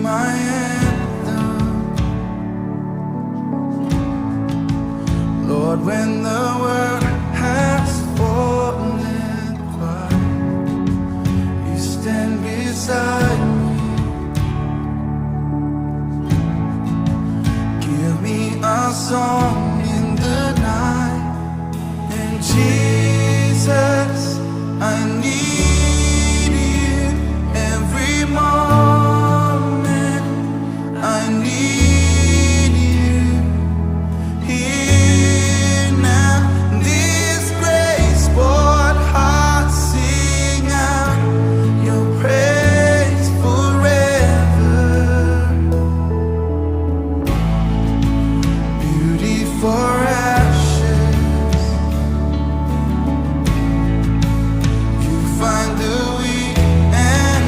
my anthem. Lord, when the world has fallen quiet, you stand beside me. Give me a song.